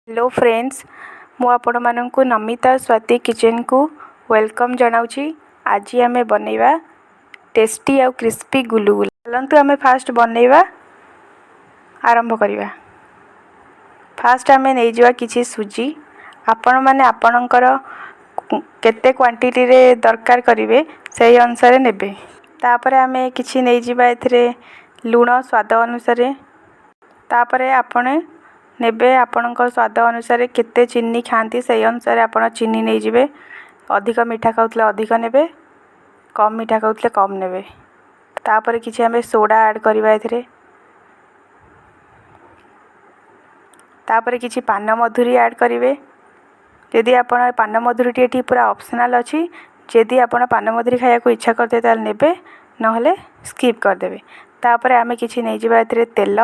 Hello friends, ମୁଁ ଆପଣମାନଙ୍କୁ Namita Swati କିଚେନ୍କୁ welcome ଜଣାଉଛି। ଆଜି ଆମେ ବନେଇବା ଟେଷ୍ଟି ଆଉ କ୍ରିସ୍ପି ଗୁଲୁଗୁଲା। ଚାଲନ୍ତୁ, ଆମେ ଫାଷ୍ଟ ବନେଇବା ଆରମ୍ଭ କରିବା। ଫାଷ୍ଟ ଆମେ ନେଇଯିବା କିଛି ସୁଜି। ଆପଣମାନେ ଆପଣଙ୍କର କେତେ କ୍ୱାଣ୍ଟିଟିରେ ଦରକାର କରିବେ, ସେଇ ଅନୁସାରେ ନେବେ। ତାପରେ ଆମେ କିଛି ନେଇଯିବା ଏଥିରେ ଲୁଣ ସ୍ୱାଦ ଅନୁସାରେ। ତାପରେ ଆପଣ ନେବେ ଆପଣଙ୍କ ସ୍ୱାଦ ଅନୁସାରେ, କେତେ ଚିନି ଖାଆନ୍ତି ସେଇ ଅନୁସାରେ ଆପଣ ଚିନି ନେଇଯିବେ। ଅଧିକ ମିଠା ଖାଉଥିଲେ ଅଧିକ ନେବେ, କମ୍ ମିଠା ଖାଉଥିଲେ କମ୍ ନେବେ। ତାପରେ କିଛି ଆମେ ସୋଡ଼ା ଆଡ଼୍ କରିବା ଏଥିରେ। ତାପରେ କିଛି ପାନ ମଧୁରୀ ଆଡ଼୍ କରିବେ। ଯଦି ଆପଣ ପାନ ମଧୁରୀଟି, ଏଠି ପୁରା ଅପସନାଲ୍ ଅଛି, ଯଦି ଆପଣ ପାନ ମଧୁରୀ ଖାଇବାକୁ ଇଚ୍ଛା କରିଥିବେ ତାହେଲେ ନେବେ, ନହେଲେ ସ୍କିପ୍ କରିଦେବେ। ତାପରେ ଆମେ କିଛି ନେଇଯିବା ଏଥିରେ ତେଲ।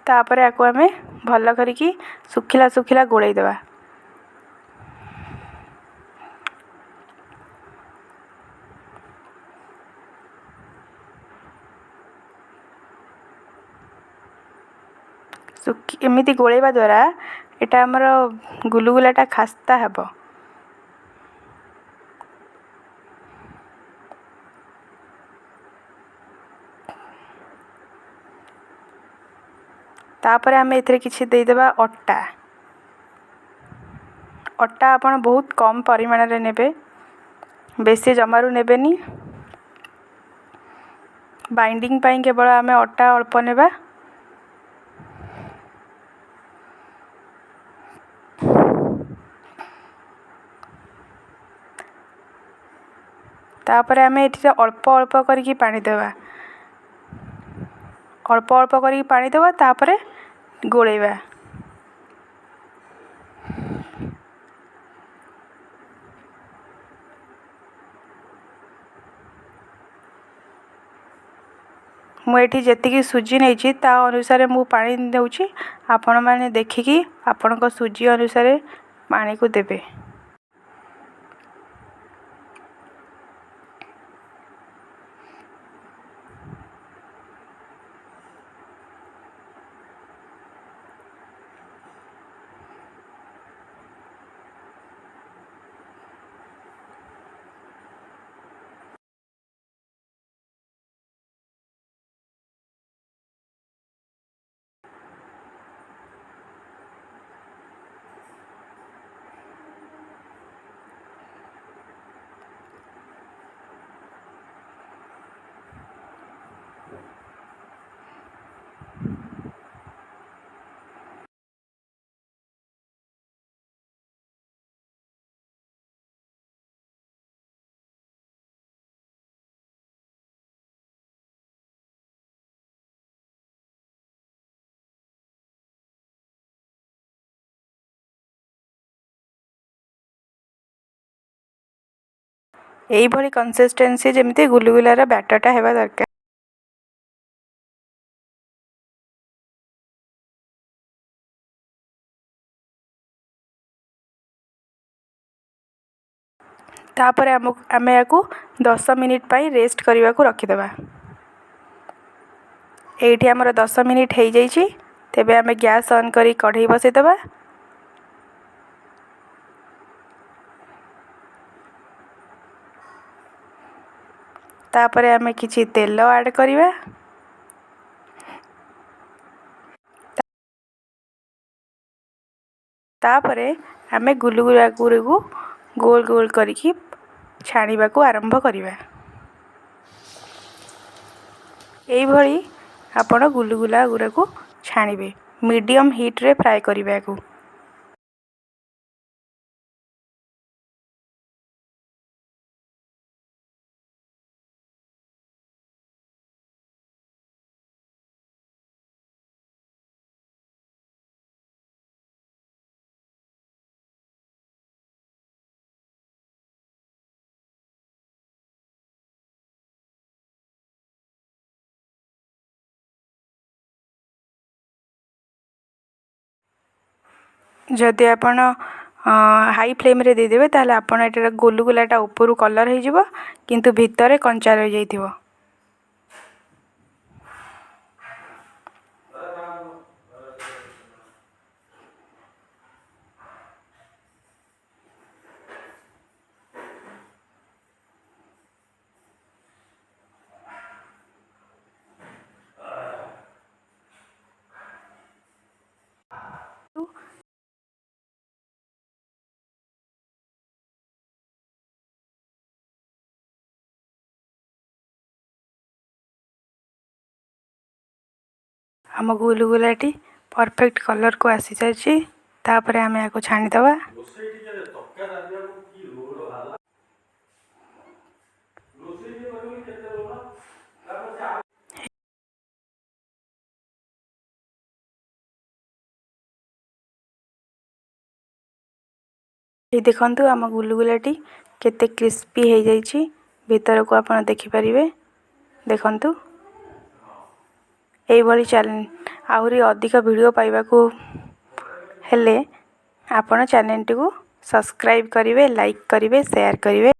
ତାପରେ ଆକୁ ଆମେ ଭଲ କରିକି ଶୁଖିଲା ଶୁଖିଲା ଗୋଳେଇ ଦେବା। ଏମିତି ଗୋଳେଇବା ଦ୍ୱାରା ଏଇଟା ଆମର ଗୁଲୁଗୁଲାଟା ଖାସ୍ତା ହେବ। ତାପରେ ଆମେ ଏଥିରେ କିଛି ଦେଇଦେବା ଅଟା। ଅଟା ଆପଣ ବହୁତ କମ୍ ପରିମାଣରେ ନେବେ, ବେଶୀ ଜମାରୁ ନେବେନି। ବାଇଣ୍ଡିଂ ପାଇଁ କେବଳ ଆମେ ଅଟା ଅଳ୍ପ ନେବା। ତାପରେ ଆମେ ଏଥିରେ ଅଳ୍ପ ଅଳ୍ପ କରିକି ପାଣି ଦେବା। ଅଳ୍ପ ଅଳ୍ପ କରିକି ପାଣି ଦେବା, ତାପରେ ଗୋଳେଇବା। ମୁଁ ଏଠି ଯେତିକି ସୁଜି ନେଇଛି ତା ଅନୁସାରେ ମୁଁ ପାଣି ନେଉଛି। ଆପଣମାନେ ଦେଖିକି ଆପଣଙ୍କ ସୁଜି ଅନୁସାରେ ପାଣିକୁ ଦେବେ। ଏଇଭଳି କନସିଷ୍ଟେନ୍ସି ଯେମିତି ଗୁଲୁଗୁଲାର ବ୍ୟାଟରଟା ହେବା ଦରକାର। ତାପରେ ଆମେ ଏହାକୁ 10 ମିନିଟ୍ ପାଇଁ ରେଷ୍ଟ କରିବାକୁ ରଖିଦେବା। ଏଇଠି ଆମର 10 ମିନିଟ୍ ହେଇଯାଇଛି। ତେବେ ଆମେ ଗ୍ୟାସ୍ ଅନ୍ କରି କଢ଼େଇ ବସେଇଦେବା। ତାପରେ ଆମେ କିଛି ତେଲ ଆଡ଼୍ କରିବା। ତାପରେ ଆମେ ଗୁଲୁଗୁଲା ଗୁଡ଼ିକୁ ଗୋଲ ଗୋଲ କରିକି ଛାଣିବାକୁ ଆରମ୍ଭ କରିବା। ଏଇଭଳି ଆପଣ ଗୁଲୁଗୁଲା ଗୁଡ଼ାକୁ ଛାଣିବେ। ମିଡ଼ିୟମ୍ ହିଟ୍ରେ ଫ୍ରାଏ କରିବେ ୟାକୁ। ଯଦି ଆପଣ ହାଇ ଫ୍ଲେମ୍ରେ ଦେଇଦେବେ, ତାହେଲେ ଆପଣ ଏଟାର ଗୁଲୁଗୁଲାଟା ଉପରୁ କଲର୍ ହେଇଯିବ କିନ୍ତୁ ଭିତରେ କଞ୍ଚା ରହିଯାଇଥିବ। ଆମ ଗୁଲୁଗୁଲାଟି ପରଫେକ୍ଟ କଲର୍କୁ ଆସିସାରିଛି। ତାପରେ ଆମେ ଏହାକୁ ଛାଣିଦେବା। ଏଇ ଦେଖନ୍ତୁ, ଆମ ଗୁଲୁଗୁଲାଟି କେତେ କ୍ରିସ୍ପି ହେଇଯାଇଛି। ଭିତରକୁ ଆପଣ ଦେଖିପାରିବେ। ଦେଖନ୍ତୁ ଏଇଭଳି। ଆହୁରି ଅଧିକ ଭିଡ଼ିଓ ପାଇବାକୁ ହେଲେ ଆପଣ ଚ୍ୟାନେଲଟିକୁ ସବସ୍କ୍ରାଇବ୍ କରିବେ, ଲାଇକ୍ କରିବେ, ସେୟାର କରିବେ।